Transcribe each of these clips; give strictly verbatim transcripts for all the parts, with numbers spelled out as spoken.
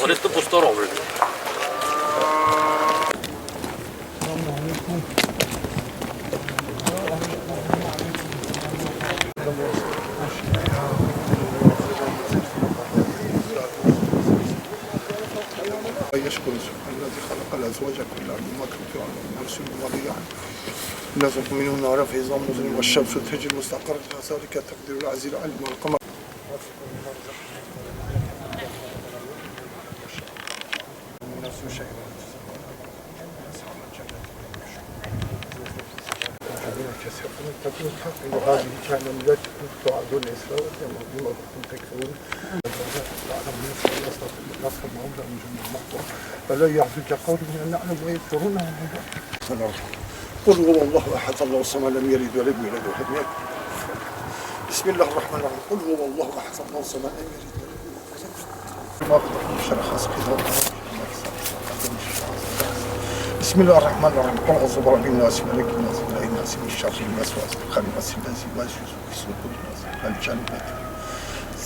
Orası da posta olmuş. يشكر الذي خلق الأزواج كلها مما كنت أعمل ونفس وما كنت أعمل. نزلت منه النار فإذا مظلم والشمس تجري مستقر لها ذلك تقدير العزيز العليم والقمر. نفس شيء. جميع كثير من تكون تحقق هذه كان ملك تعد الإسراء بما كنتم تكفرون. فلا يحزنك قولهم أن نعلم ويذكرون. قل هو الله أحد الله الصمد لم يلد ولم يولد ولم يكن. بسم الله الرحمن الرحيم. قل هو الله أحد الله الصمد لم يلد ولم يولد. بسم الله الرحمن الرحيم. قل أعوذ برب الناس، ملك الناس، إله الناس، من شر الوسواس الخناس الذي يوسوس في صدور الناس من الجنة.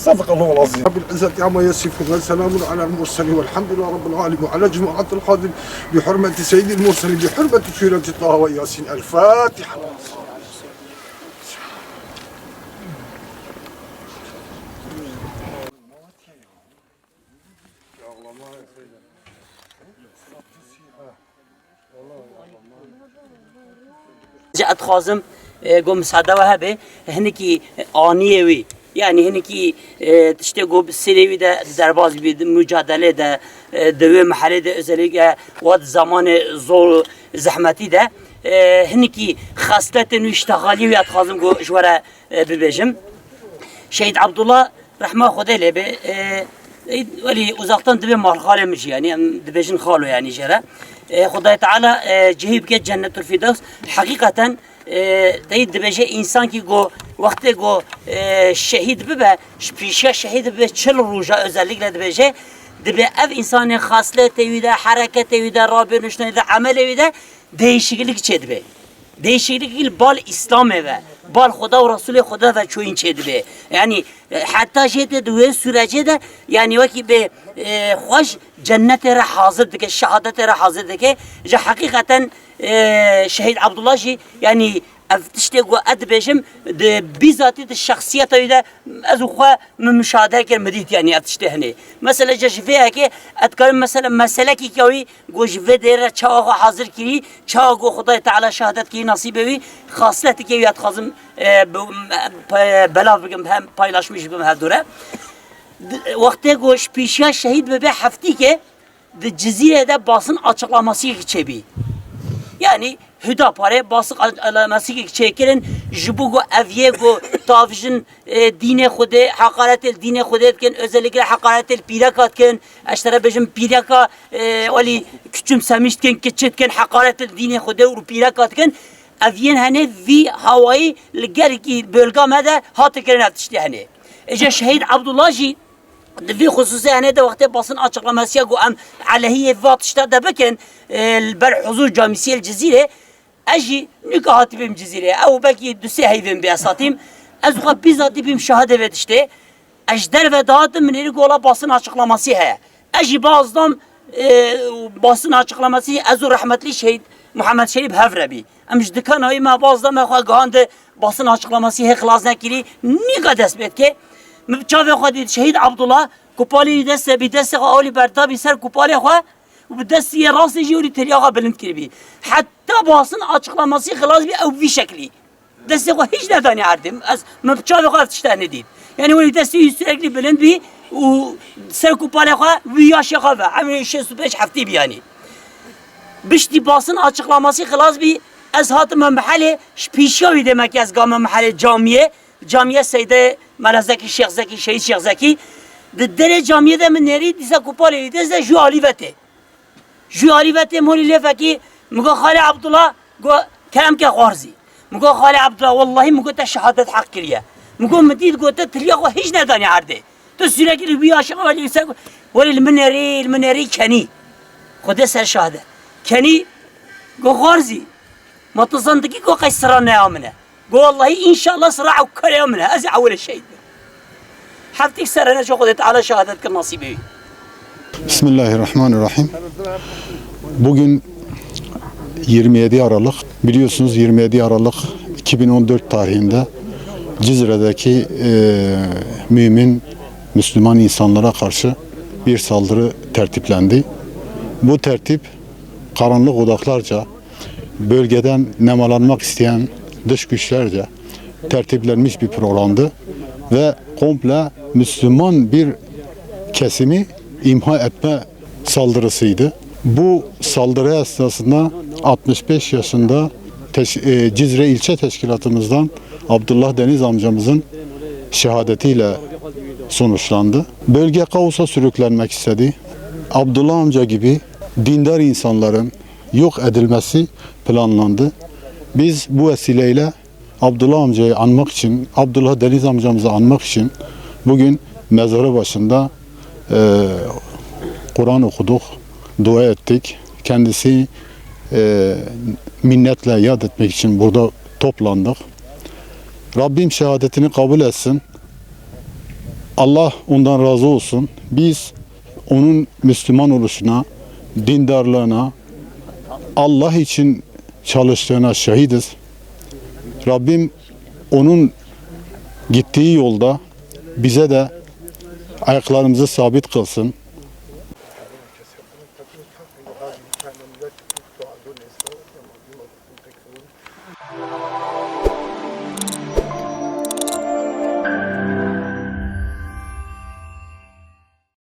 صدق الله العظيم. رب العزة عما يصفون، وسلام على المرسلين، والحمد لله رب العالمين. وعلى جماعة الحاضرين بحرمة سيد المرسلين، بحرمة سورة طه وياسين. الفاتحة. Ez dixwazim, e, ku misade we hebe, hinekî aniyê wî, yanî hinekî, e, tiştê ku bi sêrê wî de derbas bî, di mucadelê de, e, di wê mehelê de, özellikle wa di zamanê zor û zehmetî de, e, hinekî xesletên wî, ştexaliyê wî ez dixwazim ku ji we re, e, bibêjim. Şehîd Abdullah, rehma Xwedê lê be, e, e, welî uzaktan dibe malxalê min jî, yanî em dibêjin xalo, yanî jê re. E, Xwedayê Teala, e, cihê bike Cennetulfîrdews. Heqîqeten, e, teyî dibêje însankî ku wextê ku, e, şehîd bibe, ji pêşiya şehîd bibe çil roja özellikle dibêje, dibe ev însanê xasletê wî de, hereketê wî de, rabênuştê wî de, emelê wî de değişiklik çêdibe. Değişiklik li bal Îslamê ve, bal Xweda û Resûlê Xweda ve çoyîn çêdibe. Yanî, e, heta jê tê di wê sûrecê de, yanî wekî bê, e, xwe ji cennetê re hazir dike, şehadetê re hazir dike. Ji heqîqeten, e, Şehîd Abdullah jî, yanî ev tiştê ku ez dibêjim, di bîzatî di şexsiyeta wî de ez û xwe min muşahede kir, min dît, yanî ev tiştê hinê. Mesele ji vê yekê, ez dikarim mesele, meselekî ke wî ku ji vê dêrê re çawa xwe hazir kirî, çawa ku Xwedayê Teala şehadet kirî nasîbê wî, xasletikê wî ez dixwazim, e, bi, pe-, belav bikim, hem paylaşmîş bikim hevdû re. Di, wextê ku ji pêşiya şehîd bibe heftîkê, di Cizîrê de basın açıklamasiyek çêbî. Yanî Hüdaparê basın açıklamasiyek çêkirin, ji bo ku ev yê ku tavjin, e, dînê Xwedê, heqaretê li dînê Xwedê dikin, özellikle heqaretê li pîreka dikin, ez ji te re bêjim pîreka, e, welî küçümsemiş dikin, kiçi dikin, heqaretê li dînê Xwedê û pîreka dikin. Ev yên henê vî hawayî li gelekî bölga me de hate kirin ev tiştê henê. Îca Şehîd Abdullah jî di vî xusûsê henê de wextê basın açıklamasiyek ku em aleyhî va tişta de bikin, e, li ber huzur camisiyê li Cizîrê, ez jî nûke hatibêm Cizîrê. Ew belkî du sê heyvên bê ez hatîm. Ez xwe bîzatî bîm şahidê vê tiştê. Ez ji derve dihatim, min êrî gola basın açıklaması heye. Ez jî baz dam, e, basın açıklaması, ez û rehmetlî Şehîd Muhammed Şerîf hev re bî. Em ji dikana wî me baz da, me xwe gihand basın açıklaması hê xilas nekirî, nîka dest pê dike. Min bi çavê xwe dît Şehîd Abdullah, ku palê wî dest de bî, destê xwe ewlî berdabî ser kupalê xwe û bi destê yê rastê jî ewlî tiriya xwe bilind kiribî. Heta basın açıklaması xilas bî, ew vî şeklî. Destê xwe hîç nedanî erdê. Ez, min bi çavê xwe ev tişt nedît. Yanî welî destê wî sürekli bilind bî û ser kupalê xwe wî yaşê xwe ve. Emrê şêst û pênc heftî bî yanî. Biştî basın açıklaması xilas bî, ez hatim me mehelê, ji pêşiya wî demek ez game mehelê camiyê, camiye Seyde Mela Zekî, Şêx Zekî, Şehîd Şêx Zekî. Di derê camiyê de min nêrî, dîsa kupalê wî dest de jû alî ve tê. Jû alî ve tê, morî lêfekî, min got, Xalê Abdullah, got, kerem ke xwarzî. Min got, Xalê Abdullah, wellahî min got te şehadet heq kiriye. Min got, min dît got te tiliya xwe hîç nedanî erdê. Tu sürekli wî aşağı welî se, welî li min nêrî, li min nêrî kenî. Xwedê ser şahide. Kenî, got, xwarzî. Ma tu zandikî got qey sira neya min e. Got, wellahî, înşallah sira ew kareya min e. Ez ê ewilê şehîd bim. Heftîk serene ji Xwedê Teala şehadet kir nasîbê wî. Bismillahirrahmanirrahim. Bugün yirmi yedi Aralık. Biliyorsunuz, yirmi yedi Aralık iki bin on dört tarihinde Cizre'deki, e, mümin, Müslüman insanlara karşı bir saldırı tertiplendi. Bu tertip karanlık odaklarca, bölgeden nemalanmak isteyen dış güçlerce tertiplenmiş bir programdı ve komple Müslüman bir kesimi imha etme saldırısıydı. Bu saldırı esnasında altmış beş yaşında teş-, e, Cizre ilçe teşkilatımızdan Abdullah Deniz amcamızın şehadetiyle sonuçlandı. Bölge kaosa sürüklenmek istedi. Abdullah amca gibi dindar insanların yok edilmesi planlandı. Biz bu vesileyle Abdullah amcayı anmak için, Abdullah Deniz amcamızı anmak için bugün mezarı başında, e, Kur'an okuduk, dua ettik. Kendisi, e, minnetle yad etmek için burada toplandık. Rabbim şehadetini kabul etsin. Allah ondan razı olsun. Biz onun Müslüman oluşuna, dindarlığına, Allah için çalıştığına şahidiz. Rabbim onun gittiği yolda bize de ayaklarımızı sabit kılsın.